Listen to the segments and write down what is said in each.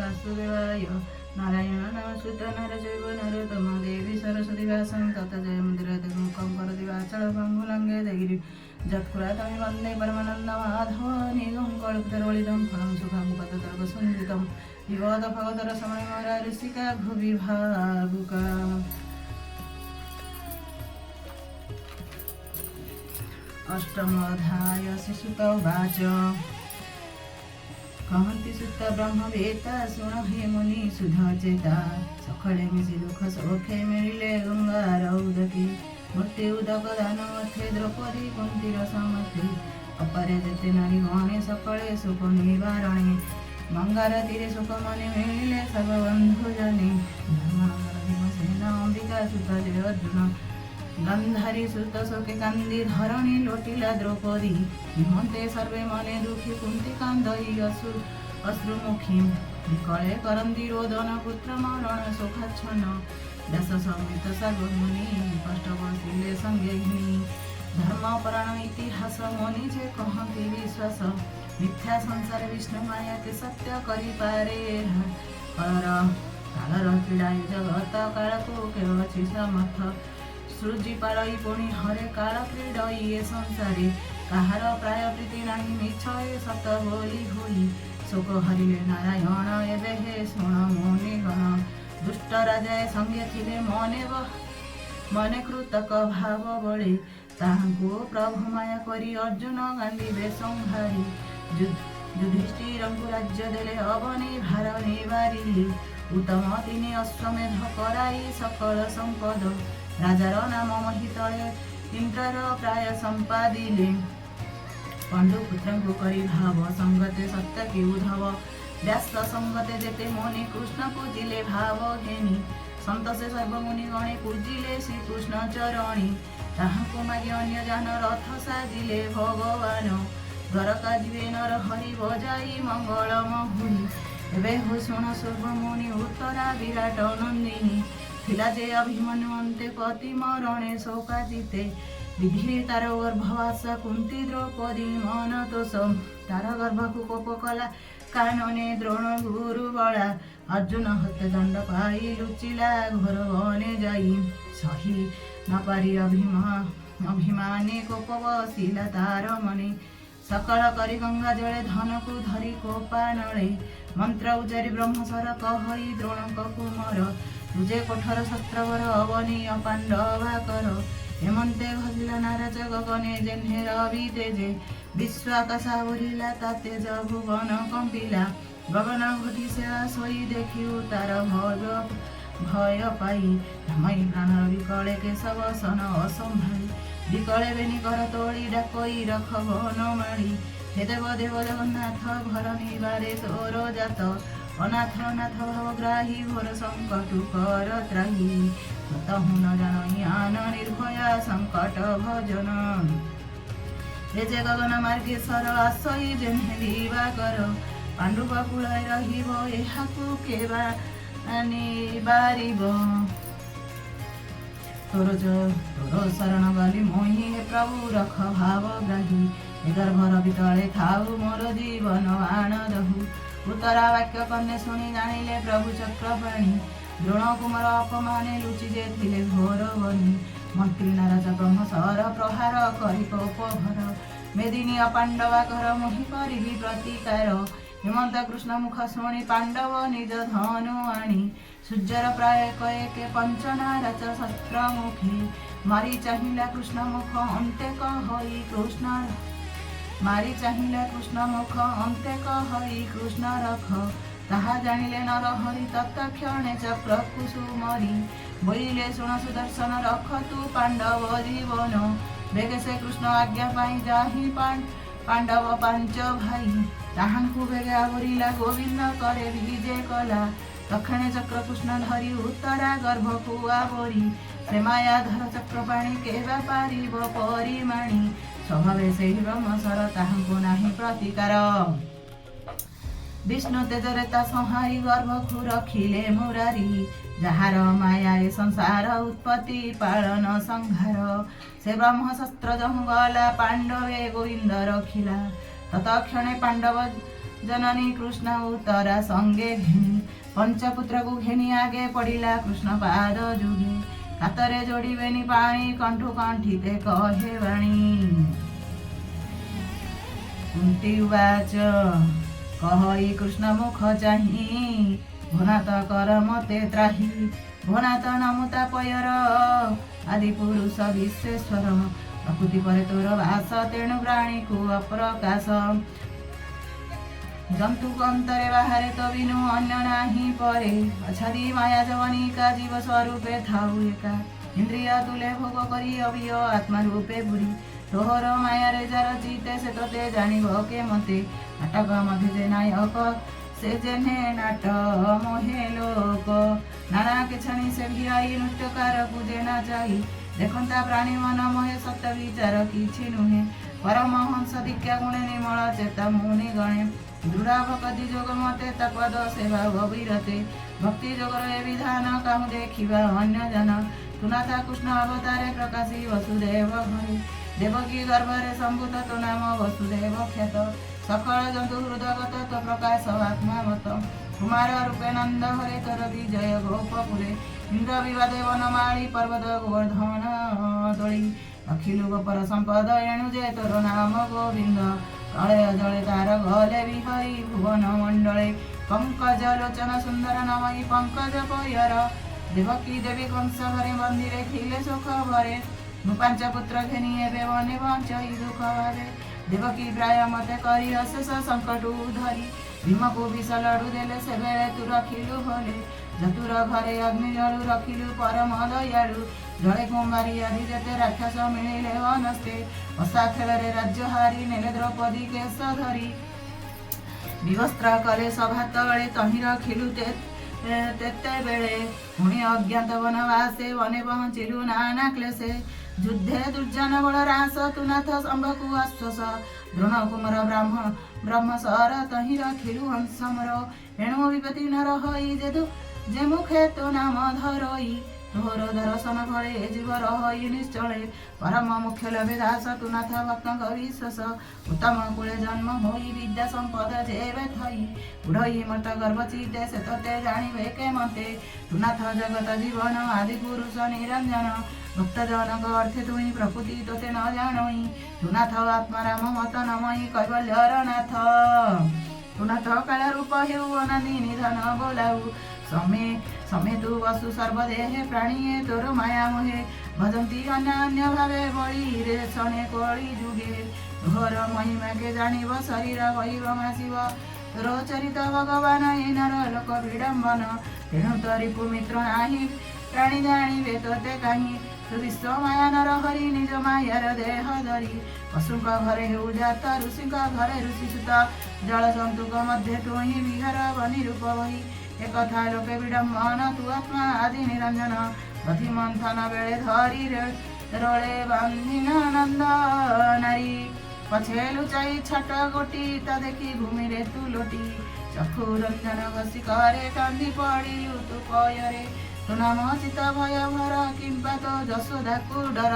ବାସୁଦେବାୟ। ନାରାୟଣ ନମସ୍କୃତ ନର ଚୈବ ନରୋତ୍ତମ ଦେବୀ ସରସ୍ୱତୀ ବ୍ୟାସଂ ତତ ଜୟ ମନ୍ଦିର ମୁଖಂ କରତି ବାଚଳ ପଙ୍ଗୁଲଙ୍ଗେ ଦେଗିରି ଯତ୍କୁରାତମି ବନ୍ଦେ ପରମାନନ୍ଦ ମାଧବ ନିଗମ କଳ୍ପତରୁଳିଦಂ ଫଳಂ ସୁଖಂ ପଦତର୍କ ସଞ୍ଜିତಂ ବିବଦ ଭଗତର ସମୟ ଋଷିକା ଭୁବି ଭାବୁକା। ଅଷ୍ଟମ ଅଧ୍ୟାୟ। ଶିଶୁତ ବାଚ। କହନ୍ତି ସୁତ ବ୍ରହ୍ମବେତା, ଶୁଣ ହେ ମୁନି ସୁଧ ଚେତା। ସକାଳେ ମିଶି ଦୁଃଖ ସୋଖେ ମିଳିଲେ ଗଙ୍ଗାର ଉଦକି। ମୂର୍ତ୍ତି ଉଦକ ଦାନ ଅର୍ଥେ ଦ୍ରୌପଦୀ କୁନ୍ତୀର ସମର୍ଥେ। ଅପରେ ଯେତେ ନାରୀ ଗଣେ ସକଳେ ଶୋକ ନିବାରଣେ। ଗଙ୍ଗାର ତୀରେ ଶୋକ ମନେ ମିଳିଲେ ସର୍ବବନ୍ଧୁ ଜନେ। ଧର୍ମାନନ୍ଦନ ଭୀମସେନ ଅମ୍ବିକା ସୁତ ଜୟ ଅର୍ଜୁନ। ଗାନ୍ଧାରୀ ସୁତ ଶୋକେ କାନ୍ଦି ଧରଣୀ ଲୋଟିଲା ଦ୍ରୌପଦୀ। ନିମନ୍ତେ ସର୍ବେ ମନେ ଦୁଃଖୀ କୁନ୍ତି କାନ୍ଦଇ ଅଶ୍ରୁମୁଖୀ। ବିକଳେ କରନ୍ତି ରୋଦନ ପୁତ୍ର ମରଣ ଶୋକାଚ୍ଛନ୍ନ। ବ୍ୟାସ ସମେତ ସର୍ବମୁନି କଷ୍ଟ ବସିଲେ ସଙ୍ଗେ ଘେନି। ଧର୍ମ ପୁରାଣ ଇତିହାସ ମୁନି ଯେ କହନ୍ତି ବିଶ୍ୱାସ। ମିଥ୍ୟା ସଂସାର ବିଷ୍ଣୁ ମାୟା କେ ସତ୍ୟ କରିପାରେ? କଳର କାଳର କ୍ରୀଡ଼ାଇ ଜଗତ କାଳକୁ କେ ଅଛି ସମର୍ଥ? ସୃଜି ପାଳଇ ପୁଣି ହରେ କାଳ କ୍ରୀଡ଼ଇ ଏ ସଂସାରେ। କାହାର ପ୍ରାୟ ପ୍ରୀତି ନାହିଁ ମିଛ ଏ ସତ ବୋଲି ହୋଇ। ଶୋକ ହରିଲେ ନାରାୟଣ ଏବେ ହେ ଶୁଣ ମୁନିଗଣ। ଦୁଷ୍ଟ ରାଜାଏ ସଙ୍ଗେ ଥିଲେ ମନେ ମନେ କୃତକ ଭାବ ବଳେ। ତାହାଙ୍କୁ ପ୍ରଭୁ ମାୟା କରି ଅର୍ଜୁନ ଗାଣ୍ଡିବେ ସଂହାରି। ଯୁଧିଷ୍ଠିରଙ୍କୁ ରାଜ୍ୟ ଦେଲେ ଅବନୀ ଭାର ନିବାରିଲେ। ଉତ୍ତମ ତିନି ଅଶ୍ୱମେଧ କରାଇ ସକଳ ସମ୍ପଦ। ରାଜାର ନାମ ମହିତଳେ ଇନ୍ଦ୍ରର ପ୍ରାୟ ସମ୍ପାଦିଲେ। ପଣ୍ଡୁ ପୁତ୍ରଙ୍କୁ କରି ଭାବ ସଙ୍ଗତେ ସତ୍ୟକି ଉଦ୍ଧବ। ବ୍ୟାସ ସଙ୍ଗତେ ଯେତେ ମୁନି କୃଷ୍ଣ ପୂଜିଲେ ଭାବ ଘେନି। ସନ୍ତୋଷେ ସର୍ବମୁନି ଗଣେ ପୂଜିଲେ ଶ୍ରୀକୃଷ୍ଣ ଚରଣୀ। ତାହାଙ୍କୁ ମାଗି ଅନ୍ୟ ଯାନ ରଥ ସାଜିଲେ ଭଗବାନ। ଦ୍ୱାରକା ଯିବେ ନର ହରି ବଜାଇ ମଙ୍ଗଳ ମହୁରୀ। ଏବେ ହୋ ଶୁଣ ସର୍ବମୁନି ଉତ୍ତରା ବିରାଟ ନନ୍ଦିନୀ। ଥିଲା ଯେ ଅଭିମନ୍ୟୁ ଅନ୍ତେ ପତି ମରଣେ ଶୋକା ଜିତେ। ବିଧିରେ ତାର ଗର୍ଭବାସ କୁନ୍ତି ଦ୍ରୌପଦୀ ମନ ତୋଷ। ତାର ଗର୍ଭକୁ କୋପ କଲା କାନନେ ଦ୍ରୋଣ ଗୁରୁ ବଳା। ଅର୍ଜୁନ ହସ୍ତେ ଦଣ୍ଡ ପାଇ ଲୁଚିଲା ଘୋର ବନେ ଯାଇ। ସହି ନ ପାରି ଅଭିମାନେ କୋପ ବସିଲା ତାର ମନେ। ସକଳ କରି ଗଙ୍ଗା ଜଳେ ଧନକୁ ଧରି କୋପାନଳେ। ମନ୍ତ୍ର ଉଚାରି ବ୍ରହ୍ମସର କହଇ ଦ୍ରୋଣଙ୍କ କୁମର। ତୁଜେ କୋଠର ଶସ୍ତ୍ରବର ଅବନୀ ଅପାଣ୍ଡବା କର। ହେମନ୍ତେ ଘସିଲା ନାରଜ ଗଗନେ ଯେହ୍ନେ ରବି ତେଜେ। ବିଶ୍ୱ ଆକାଶ ଆବରିଲା ତା ତେଜ ଭୁବନ କମ୍ପିଲା। ଗଗନ ଘଟି ସେ ଶୋଇ ଦେଖିଉ ତାର ଭୟ ଭୟ ପାଇ। ଭ୍ରମଇ ପ୍ରାଣର ବିକଳେ କେଶବ ସନ ଅସମ୍ଭାଳି। ବିକଳେ ବେନି କର ତୋଳି ଡାକଇ ରଖ ବନମାଳି। ହେ ଦେବ ଦେବ ଜଗନ୍ନାଥ ଘର ନିବାରେ ତୋର ଜାତ। ଅନାଥ ନାଥ ଭାବଗ୍ରାହୀ ଘୋର ସଙ୍କଟୁ କର ତ୍ରାହି। ତହୁ ନ ଜାଣଇ ଆନ ନିର୍ଭୟା ସଙ୍କଟ ଭଞ୍ଜନ। ହେ ଯେ ଗଗନ ମାର୍ଗେ ସର ଆସଇ ଯେହ୍ନେ ଦିବାକର। ପାଣ୍ଡୁବ କୁଳରେ ରହିବ ଏହାକୁ କେବା ନିବାରିବ? ତୋର ଶରଣ ଗଲି ମୋହି ହେ ପ୍ରଭୁ ରଖ ଭାବଗ୍ରାହୀ। ଏ ଗର୍ଭର ବିତଳେ ଥାଉ ମୋର ଜୀବନ ଆଣ ଦହୁ। ଉତ୍ତରା ବାକ୍ୟ କନ୍ୟା ଶୁଣି ଜାଣିଲେ ପ୍ରଭୁ ଚକ୍ରପାଣି। ଦ୍ରୋଣ କୁମାର ଅପମାନେ ଲୁଚି ଯେ ଥିଲେ ଘୋର ବନି। ମନ୍ତ୍ରୀ ନାରଜ ବ୍ରହ୍ମ ସର ପ୍ରହାର କରି କୋପ ଭର। ମେଦିନୀ ଅପାଣ୍ଡବା କର ମୁହି କରିବି ପ୍ରତିକାର। ହେମନ୍ତ କୃଷ୍ଣ ମୁଖ ଶୁଣି ପାଣ୍ଡବ ନିଜ ଧନୁ ଆଣି। ସୂର୍ଯ୍ୟର ପ୍ରାୟ ଏକ ଏକ ପଞ୍ଚନାରଚ ଶସ୍ତ୍ରମୁଖୀ। ମାରି ଚାହିଁଲା କୃଷ୍ଣ ମୁଖ ଅନ୍ତେ କହଇ କୃଷ୍ଣ। ମାରି ଚାହିଁଲା କୃଷ୍ଣ ମୁଖ ଅନ୍ତେ କହଇ କୃଷ୍ଣ ରଖ। ତାହା ଜାଣିଲେ ନର ହରି ତତ୍କ୍ଷଣେ ଚକ୍ରକୁ ସୁମରି। ବୋଇଲେ ଶୁଣ ସୁଦର୍ଶନ ରଖ ତୁ ପାଣ୍ଡବ ଜୀବନ। ବେଗେ ସେ କୃଷ୍ଣ ଆଜ୍ଞା ପାଇଁ ଯାହି ପାଣ୍ଡବ ପାଞ୍ଚ ଭାଇ। ତାହାଙ୍କୁ ବେଗେ ଆବରିଲା ଗୋବିନ୍ଦ କରେ ବିଜେ କଲା। ତକ୍ଷଣେ ଚକ୍ର କୃଷ୍ଣ ଧରି ଉତ୍ତରା ଗର୍ଭକୁ ଆବରି। ସେ ମାୟାଧର ଚକ୍ରପାଣି କେବା ପାରିବ ପରିମାଣି? ସ୍ୱଭାବେ ସେହି ବ୍ରହ୍ମଶର ତାହାଙ୍କୁ ନାହିଁ ପ୍ରତିକାର। ବିଷ୍ଣୁ ତେଜରେ ତା ସଂହାରି ଗର୍ଭକୁ ରଖିଲେ ମୁରାରୀ। ଯାହାର ମାୟା ଏ ସଂସାର ଉତ୍ପତ୍ତି ପାଳନ ସଂହାର। ସେ ବ୍ରହ୍ମ ଶସ୍ତ୍ର ଯହୁଁ ଗଲା ପାଣ୍ଡବେ ଗୋବିନ୍ଦ ରଖିଲା। ତତକ୍ଷଣେ ପାଣ୍ଡବ ଜନନୀ କୃଷ୍ଣ ଉତ୍ତରା ସଙ୍ଗେ ଘେନି। ପଞ୍ଚପୁତ୍ରକୁ ଘେନି ଆଗେ ପଡ଼ିଲା କୃଷ୍ଣ ପାଦ ଯୁଗେ। କାତରେ ଯୋଡ଼ିବେନି ପାଣି, କଣ୍ଠୁ କଣ୍ଠିତେ କହେ ବାଣୀ। କୁନ୍ତି ଉବାଚ, କହଇ କୃଷ୍ଣ ମୁଖ ଚାହିଁ, ଭୋନାଥ କର ମତେ ତ୍ରାହି। ଭୋନାଥ, ନମୁତା ପୟର, ଆଦି ପୁରୁଷ ବିଶ୍ୱେଶ୍ୱର। ପ୍ରକୃତି ପରେ ତୋର ବାସ, ତେଣୁ ପ୍ରାଣୀକୁ ଅପ୍ରକାଶ। ଜନ୍ତୁ ଅନ୍ତରେ ବାହାରେ ତ ବିନୁ ଅନ୍ୟ ନାହିଁ ପରେ। ଅଛାଦି ମାୟା ଯବନିକା, ଜୀବ ସ୍ୱରୂପେ ଥାଉ ଏକା। ଇନ୍ଦ୍ରିୟ ତୁଲେ ଭୋଗ କରି, ଅବିୟ ଆତ୍ମା ରୂପେ ପୁରୀ। ତୋହର ମାୟାରେ ଯାର ଚିତେ, ସେ ତୋତେ ଜାଣିବ କେ ମତେ? ନାଟକ ମଧ୍ୟ ଯେ ନାୟକ, ସେ ଯେହ୍ନେ ନାଟ ମୋହେ ଲୋକ। ନାନା କିଛଣି ସେ ଭିଆଇ, ନୃତ୍ୟକାରକୁ ଯେ ନାଚାଇ। ଦେଖନ୍ତା ପ୍ରାଣୀ ମନ ମୋହେ, ସତ୍ୟ ବିଚାର କିଛି ନୁହେଁ। ପରମହଂସ ଦୀକ୍ଷା ଗୁଣେ, ନିର୍ମଳ ଚେତା ମୁନି ଗଣେ। ଦୃଢ଼ ଭକ୍ତି ଯୋଗ ମତେ, ତପଦ ସେବା ଅବିରତେ। ଭକ୍ତି ଯୋଗର ଏ ବିଧାନ, କାହୁଁ ଦେଖିବା ଅନ୍ୟ ଜନ। ତୁନାଥ କୃଷ୍ଣ ଅବତାରେ, ପ୍ରକାଶୀ ବସୁଦେବ ଘରେ। ଦେବକୀ ଗର୍ଭରେ ସମ୍ଭୂତ, ତୋ ନାମ ବସୁଦେବ ଖ୍ୟାତ। ସକଳ ଜନ୍ତୁ ହୃଦଗତ, ତୋ ପ୍ରକାଶ ଆତ୍ମା ମତ। କୁମାର ରୂପେ ନନ୍ଦ ଘରେ, ତୋର ବିଜୟ ଗୋପପୁରେ। ଇନ୍ଦ୍ର ବିବାଦେ ବନମାଳୀ, ପର୍ବତ ଗୋବର୍ଦ୍ଧନ ତୋଳି। ରଖିଲୁ ଗୋପର ସମ୍ପଦ, ଏଣୁ ଯେ ତୋର ନାମ ଗୋବିନ୍ଦ। ପ୍ରଳୟ ଜଳେ ତାର ଗଲେ, ବିହରି ଭୁବନ ମଣ୍ଡଳେ। ପଙ୍କଜ ଲୋଚନ ସୁନ୍ଦର, ନମଇ ପଙ୍କଜ ପୟର। ଦେବକୀ ଦେବୀ କଂସ ଘରେ, ମନ୍ଦିରେ ଥିଲେ ସୁଖ ଭରେ। ମୁଁ ପାଞ୍ଚ ପୁତ୍ର ଘେନି ଏବେ ବନେ, ବଞ୍ଚଇ ଦୁଃଖ ଭାବେ। ଦେବକୀ ପ୍ରାୟ ମତେ କରି, ଅଶେଷ ସଙ୍କଟୁ ଧରି। ଭୀମକୁ ବିଷ ଲଡୁ ଦେଲେ, ସେବେଳେ ତୁ ରଖିଲୁ ଭଲେ। ଯଦୁର ଘରେ ଅଗ୍ନି ଜଳୁ, ରଖିଲୁ ପରମ ଦୟାଳୁ। ଜଳେ କୁମ୍ଭାରୀ ଆଦି ଯେତେ ରାକ୍ଷସ ମିଳିଲେ ଅନସ୍ତେ। ପଶା ଖେଳରେ ରାଜ୍ୟ ହାରି, ନେଲେ ଦ୍ରୌପଦୀ କେଶ ଧରି। ବିବସ୍ତ୍ର କଲେ ସଭା ତଳେ, ତହିଁ ରଖିଲୁ ତେତେବେଳେ। ପୁଣି ଅଜ୍ଞାତ ବନବାସେ, ବନେ ପହଞ୍ଚିଲୁ ନାନା କ୍ଲେଶେ। ଯୁଦ୍ଧେ ଦୁର୍ଜନ ବଳ ରାସ, ତୁନାଥ ଶମ୍ଭକୁ ଆଶ୍ୱାସ। ଦ୍ରୋଣ କୁମାର ବ୍ରାହ୍ମଣ ବ୍ରହ୍ମ ସର, ତହିଁ ରଖିଲୁ ହଂସ ମୋର। ଏଣୁ ବିପତି ନ ରହଇ, ଯେ ମୁଖେ ତୋ ନାମ ଧରଇ। ତୋର ଦର୍ଶନ ଫଳେ ଏ ଜୀବ ରହଇ ନିଶ୍ଚଳେ। ପରମ ମୁଖ୍ୟ ଲଭେ ଦାସ, ତୁନାଥ ଭକ୍ତଙ୍କ ବିଶ୍ୱାସ। ଉତ୍ତମ କୁଳେ ଜନ୍ମ ହୋଇ, ବିଦ୍ୟା ସମ୍ପଦ ଯେବେ ଥଇ। ବୁଢ଼ଇ ମତ ଗର୍ବ ଚିତେ, ସେ ତୋତେ ଜାଣିବେ କେ ମତେ? ତୁନାଥ ଜଗତ ଜୀବନ, ଆଦି ପୁରୁଷ ନିରଞ୍ଜନ। ଭକ୍ତ ଜନକ ଅର୍ଥେ ତୁହି ପ୍ରକୃତି, ତୋତେ ନ ଜାଣଇ। ତୁନାଥ ଆତ୍ମା ରାମ ମତ, ନମଇ କୈବଲ୍ୟର ନାଥ। ତୁନାଥ କାଳ ରୂପ ହେଉ, ଅନାଦି ନିଧନ ବୋଲାଉ। ସମେ ସମେ ତୁ ବସୁ ସର୍ବଦେହେ, ପ୍ରାଣୀ ଏ ତୋର ମାୟା ମୋହେ। ଭଜନ୍ତି ଅନ୍ୟ ଭାବେ, ବଳି ରେ ଶଣେ କଳି ଯୁଗେ। ତୋହର ମହିମା କେ ଜାଣିବ, ଶରୀର ବହିବ ମାସିବ। ତୋର ଚରିତ ଭଗବାନ, ଏ ନର ଲୋକ ବିଡ଼ମ୍ବନ। ତେଣୁ ତ ରିପୁ ମିତ୍ର ନାହିଁ, ପ୍ରାଣୀ ଜାଣିବେ ତୋତେ କାହିଁ? ତୁ ବିଶ୍ୱ ମାୟା ନର ହରି, ନିଜ ମାୟାର ଦେହ ଧରି। ପଶୁଙ୍କ ଘରେ ହେଉ ଜାତ, ଋଷିଙ୍କ ଘରେ ଋଷି ସୁତ। ଜଳ ଜନ୍ତୁଙ୍କ ମଧ୍ୟେ ତୁହି ବିହାର ବନି ରୂପ ବହି। ଏକଥା ଲୋକେ ବିଡ଼ମ୍ବନ, ତୁ ଆତ୍ମା ଆଦି ନିରଞ୍ଜନ। ଦଧି ମନ୍ଥନ ବେଳେ ଧରି ରୋଳେ ବାନ୍ଧିନ ନନ୍ଦ ନାରୀ। ପଛେ ଲୁଚାଇ ଛଟ ଗୋଟି, ତା ଦେଖି ଭୂମିରେ ତୁ ଲୋଟି। ଚକ୍ଷୁ ରଞ୍ଜନ ଘଷି କରେ, କାନ୍ଦି ପଡ଼ିଲୁ ତୁ ପୟରେ। ତୋ ନାମ ଚିତ ଭୟ ଭର, କିମ୍ବା ତୋ ଯଶୋଦାକୁ ଡର।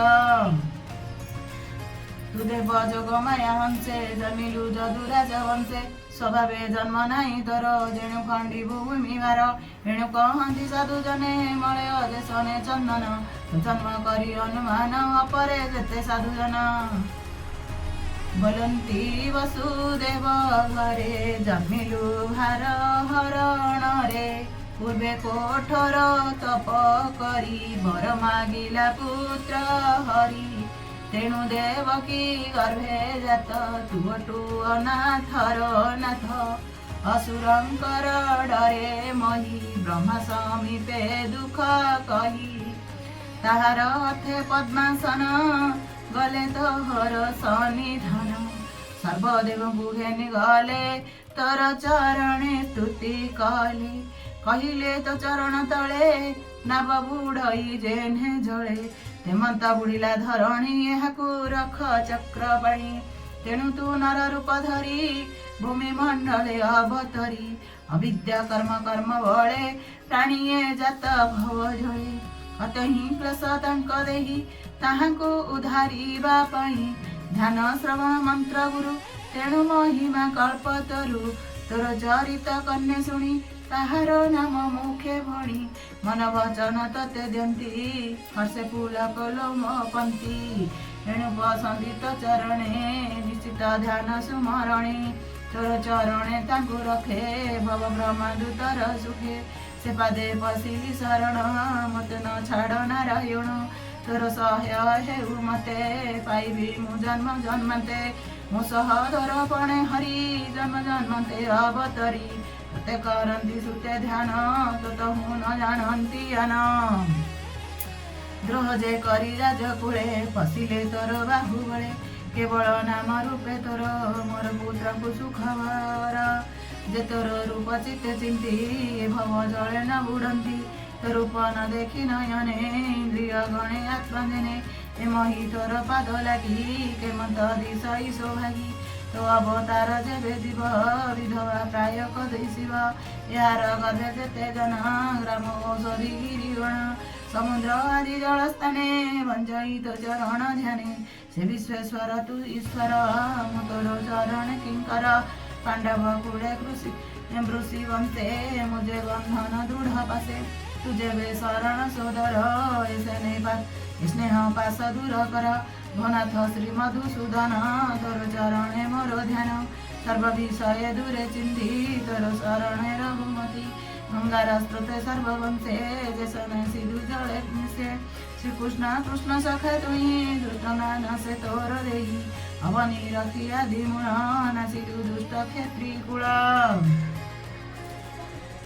ତୁ ଦେବ ଯୋଗ ମାୟା ହଂସେ, ଜନ୍ମିଲୁ ଯଦୁ ରାଜବଂଶେ। ସ୍ୱଭାବେ ଜନ୍ମ ନାହିଁ ତୋର, ଯେଣୁ ଖଣ୍ଡିବୁ ଭୂମି ଭାର। ଏଣୁ କହନ୍ତି ସାଧୁ ଜନେ, ମଳୟ ଦେଶନେ ଚନ୍ଦନ। ତୁ ଜନ୍ମ କରି ଅନୁମାନ, ଅପରେ ଯେତେ ସାଧୁ ଜନ। ବୋଲନ୍ତି ବସୁଦେବ ଘରେ, ଜନ୍ମିଲୁ ଭାର ହରଣରେ। ପୂର୍ବେ କୋଠର ତପ କରି, ବର ମାଗିଲା ପୁତ୍ର ହରି। ତେଣୁ ଦେବକୀ ଗର୍ଭେ ଜାତ, ତୁ ଅଟୁ ଅନାଥର ନାଥ। ଅସୁରଙ୍କର ଡରେ ମହି, ବ୍ରହ୍ମା ସମୀପେ ଦୁଃଖ କହି। ତାହାର ଅର୍ଥେ ପଦ୍ମାସନ, ଗଲେ ତୋହର ସନ୍ନିଧାନ। ସର୍ବଦେବଙ୍କୁ ଘେନି ଗଲେ, ତୋର ଚରଣେ ସ୍ତୁତି କଲେ। କହିଲେ ତୋ ଚରଣ ତଳେ, ନାବ ବୁଢ଼ଇ ଯେହ୍ନେ ଜଳେ। ତେମନ୍ତ ବୁଡ଼ିଲା ଧରଣୀ, ଏହାକୁ ରଖ ଚକ୍ରପାଣି। ତେଣୁ ତୁ ନର ରୂପ ଧରି, ଭୂମି ମଣ୍ଡଳେ ଅବତରି। ଅବିଦ୍ୟା କର୍ମ କର୍ମ ବଳେ, ପ୍ରାଣୀଏ ଜାତ ଭବ ଜଳେ। ଅତହିଁ କ୍ଲେଶ ତାଙ୍କ ଦେହି, ତାହାଙ୍କୁ ଉଦ୍ଧାରିବା ପାଇଁ। ଧ୍ୟାନ ଶ୍ରବଣ ମନ୍ତ୍ର ଗୁରୁ, ତେଣୁ ମହିମା କଳ୍ପତରୁ। ତୋର ଚରିତ କନ୍ୟା ଶୁଣି, ତାହାର ନାମ ମୁଖେ ଭଣି। ମନ ବଚନ ତତେ ଦିଅନ୍ତି, ହର୍ଷେ ପୁଲକ ଲୋମ ପନ୍ତି। ଏଣୁ ବସନ୍ତି ତୋ ଚରଣେ, ନିଶ୍ଚିତ ଧ୍ୟାନ ସୁମରଣେ। ତୋର ଚରଣେ ତାଙ୍କୁ ରଖେ, ଭବ ବ୍ରହ୍ମାଣ୍ଡୁ ତର ସୁଖେ। ସେ ପାଦେ ପଶିଲି ଶରଣ, ମତେ ନ ଛାଡ଼ ନାରାୟଣ। ତୋର ସହାୟ ହେଉ ମତେ, ପାଇବି ମୁଁ ଜନ୍ମ ଜନ୍ମାନ୍ତେ। ମୁଁ ସହୋଦର ପଣେ ହରି, ଜନ୍ମ ଜନ୍ମାନ୍ତେ ଅବତରି। ତତେ କରନ୍ତି ସୁତେ ଧ୍ୟାନ, ତୋ ହୁଁ ନ ଜାଣନ୍ତି ଆନ। ଦ୍ରୋହ ଯେ କରି ରାଜକୁଳେ, ପଶିଲେ ତୋର ବାହୁବଳେ। କେବଳ ନାମ ରୂପେ ତୋର, ମୋର ପୁତ୍ରଙ୍କୁ ସୁଖ ଭର। ଯେ ତୋର ରୂପ ଚିତ୍ତେ ଚିନ୍ତି, ଏ ଭବ ଜଳେ ନ ବୁଡ଼ନ୍ତି। ତୋ ରୂପ ନ ଦେଖି ନୟନେ, ଇନ୍ଦ୍ରିୟ ଗଣେ ଆତ୍ମା ଜେନେ। ଏ ମହି ତୋର ପାଦ ଲାଗି, କେମନ୍ତ ଦିଶଇ ସୌଭାଗୀ। ତୋ ଅବତାର ଯେବେ ଯିବ, ବିଧବା ପ୍ରାୟ ଦିଶିବ। ଏହାର ଗର୍ଭେ ଯେତେ ଜନ, ଗ୍ରାମ ଔଷଧି ଗିରିଗଣ, ସମୁଦ୍ର ଆଦି ଜଳସ୍ଥାନେ, ଭଞ୍ଜଇ ତୋ ଚରଣ ଧ୍ୟାନେ। ସେ ବିଶ୍ୱେଶ୍ୱର ତୁ ଈଶ୍ୱର, ମୁଁ ତୋର ଚରଣ କିଙ୍କର। ପାଣ୍ଡବ କୁଳେ କୃଷି ବୃଷି ବଂଶେ, ମୁଝେ ବନ୍ଧନ ଦୃଢ଼ ପାଶେ। ତୁ ଯେବେ ଶରଣ ସୋଦର, ଏ ସ୍ନେହ ପାଶ ଦୂର କର। ଭନାଥ ଶ୍ରୀ ମଧୁସୂଦନ, ତୋର ଚରଣେ ମୋର ଧ୍ୟାନ। ସର୍ବ ବିଷୟ ଦୂରେ ଚିନ୍ତି, ତୋର ଶରଣେ ରଘୁମତି। ଗଙ୍ଗାର ସ୍ରୋତେ ସର୍ବବଂଶେ, ଯେସନେ ସିଧୁ ଜଳେ ମିଶେ। ଶ୍ରୀକୃଷ୍ଣ କୃଷ୍ଣ ସଖା ତୁହି, ଦୁଷ୍ଟ ନାନସେ ତୋର ଦେହି। ଅବନୀ ରଖି ଆଦି ମୂଳ, ନାସିଲୁ ଦୁଷ୍ଟ କ୍ଷତ୍ରି କୁଳ।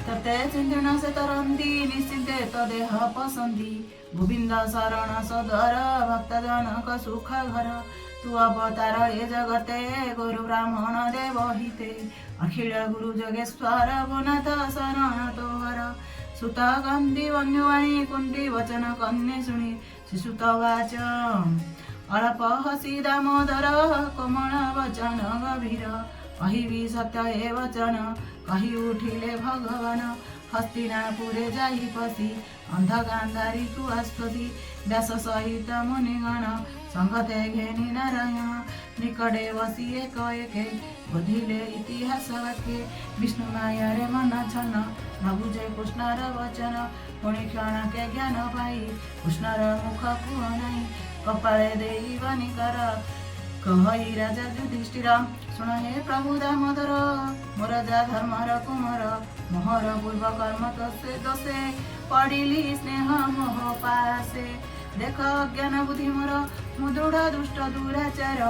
ତତେ ଚିନ୍ତିଣ ସେ ତରନ୍ତି, ନିଶ୍ଚିନ୍ତେ ତ ଦେହ ପସନ୍ତି। ଗୋବିନ୍ଦ ଶରଣ ସଦର, ଭକ୍ତ ଜନକ ସୁଖ ଘର। ତୁ ଅବତାର ଏ ଜଗତେ, ଗୁରୁ ବ୍ରାହ୍ମଣ ଦେବ ହିତେ। ଅଖିଳ ଗୁରୁ ଯୋଗେଶ୍ୱର, ଭୁନାଥ ଶରଣ ତୋହର। ସୁତ କହନ୍ତି ବନ୍ଧୁବାଣୀ, କୁନ୍ତି ବଚନ କନ୍ୟା ଶୁଣି। ଶିଶୁତ ବାଚ ଅଳପ ହସି ଦାମୋଦର, କୋମଳ ବଚନ ଗଭୀର। କହିବି ସତ୍ୟ ଏ ବଚନ, କହି ଉଠିଲେ ଭଗବାନ। ହସ୍ତିନାପୁରେ ଯାଇ ପଶି, ଅନ୍ଧ ଗାନ୍ଧାରୀକୁ ଆସ୍ପତି। ବ୍ୟାସ ସହିତ ମୁନିଗଣ, ସଙ୍ଗତେ ଘେନି ନାରାୟଣ। ନିକଟେ ବସି ଏକ ଏକେ, ବୋଧିଲେ ଇତିହାସ ବାକ୍ୟେ। ବିଷ୍ଣୁ ମାୟାରେ ମନ ଛନ, ନ ବୁଝେ କୃଷ୍ଣର ବଚନ। ପୁଣି କ୍ଷଣକେ ଜ୍ଞାନ ପାଇ, କୃଷ୍ଣର ମୁଖକୁ ଅନାଇ। କପାଳେ ଦେଇ ବନିକର, କହଇ ରାଜା ଯୁଧିଷ୍ଠିର। ଶୁଣ ହେ ପ୍ରଭୁ ଦାମୋଦର, ମୋର ଯା ଧର୍ମର କୁମର। ମୋହର ପୂର୍ବ କର୍ମ ଦୋଷେ ଦୋଷେ, ପଡ଼ିଲି ସ୍ନେହ ମୋହ ପାଶେ। ଦେଖ ଅଜ୍ଞାନ ବୁଦ୍ଧି ମୋର, ମୁଁ ଦୃଢ଼ ଦୁଷ୍ଟ ଦୁରାଚାର।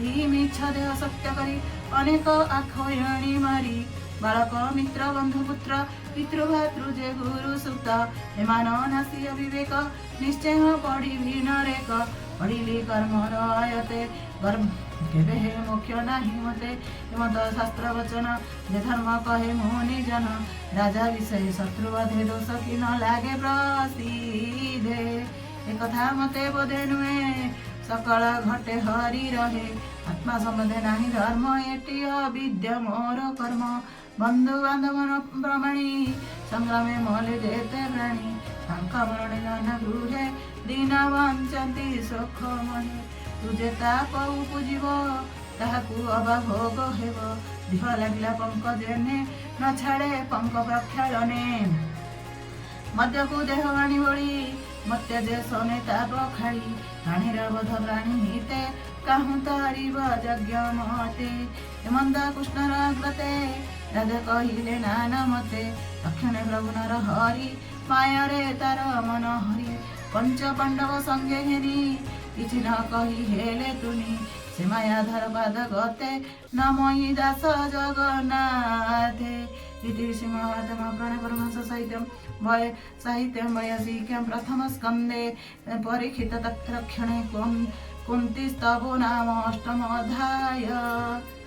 ଏହି ମିଛ ଦେହ ସତ୍ୟ କରି, ଅନେକ ଅକ୍ଷୌହିଣୀ ମାରି। ବାଳକ ମିତ୍ର ବନ୍ଧୁ ପୁତ୍ର, ପିତୃଭାତୃ ଯେ ଗୁରୁ ସୁତ, ଏମାନ ନାଶି ଅବିବେକ, ନିଶ୍ଚୟ ପଡ଼ିବି ନରେକ। ପଡ଼ିଲି କର୍ମର ଆୟତେ, ଗର୍ଭ କେବେ ହେ ମୋକ୍ଷ ନାହିଁ ମତେ। ଏମନ୍ତ ଶାସ୍ତ୍ର ବଚନ, ଯେ ଧର୍ମ କହେ ମୁନି ଜନ। ରାଜା ବିଷୟ ଶତ୍ରୁ ବଧେ, ଦୋଷ କି ନ ଲାଗେ ପ୍ରସିଧେ। ଏକଥା ମତେ ବୋଧେ ନୁହେଁ, ସକଳ ଘଟେ ହରି ରହେ। ଆତ୍ମା ସମ୍ବନ୍ଧେ ନାହିଁ ଧର୍ମ, ଏଟି ଅବିଦ୍ୟା ମୋର କର୍ମ। ବନ୍ଧୁ ବାନ୍ଧବ ପ୍ରମାଣୀ, ସଂଗ୍ରାମେ ମଲେ ଯେତେ ପ୍ରାଣୀ। ତାଙ୍କ ମରଣେ ଜନ ଗୃହେ, ଦିନ ବଞ୍ଚନ୍ତି ସୁଖମୟେ। ତୁ ଯେ ତାପ ଉପୁଜିବ, ତାହାକୁ ଅବା ଭୋଗ ହେବ। ଦେହ ଲାଗିଲା ପଙ୍କ ଯେନେ, ନ ଛାଡ଼େ ପଙ୍କ ପ୍ରକ୍ଷାଳନେ। ମଦ୍ୟକୁ ଦେହ ବାଣୀ ବଳି, ମତ୍ୟ ଯେ ଶନେ ତାପ ଖାଳି। ପ୍ରାଣୀର ବଧ ପ୍ରାଣୀ ହିତେ, କାହୁଁ ତାରିବ ଯଜ୍ଞ ମତେ। ହେମନ୍ତ କୃଷ୍ଣର ଅଗ୍ରତେ, ରାଜା କହିଲେ ନାନା ମତେ। ତକ୍ଷଣେ ପ୍ରଭୁ ନର ହରି, ମାୟାରେ ତାର ମନ ହରି। ପଞ୍ଚ ପାଣ୍ଡବ ସଙ୍ଗେ ଘେନି, କିଛି ନ କହି ହେଲେ ତୁନି। ସେ ମାୟାଧର ପାଦ ଗତେ, ନମଇ ଦାସ ଜଗନ୍ନାଥେ। ଇତି ଶ୍ରୀମହାଭାରତ ମହାପୁରାଣେ ପରମହଂସ ସାହିତ୍ୟ ବୟ ସାହିତ୍ୟ ବୈୟାସିକ୍ୟାं ପ୍ରଥମ ସ୍କନ୍ଧେ ପରୀକ୍ଷିତ ରକ୍ଷଣେ କୁନ୍ତି ସ୍ତବୋ ନାମ ଅଷ୍ଟମ ଅଧ୍ୟାୟ।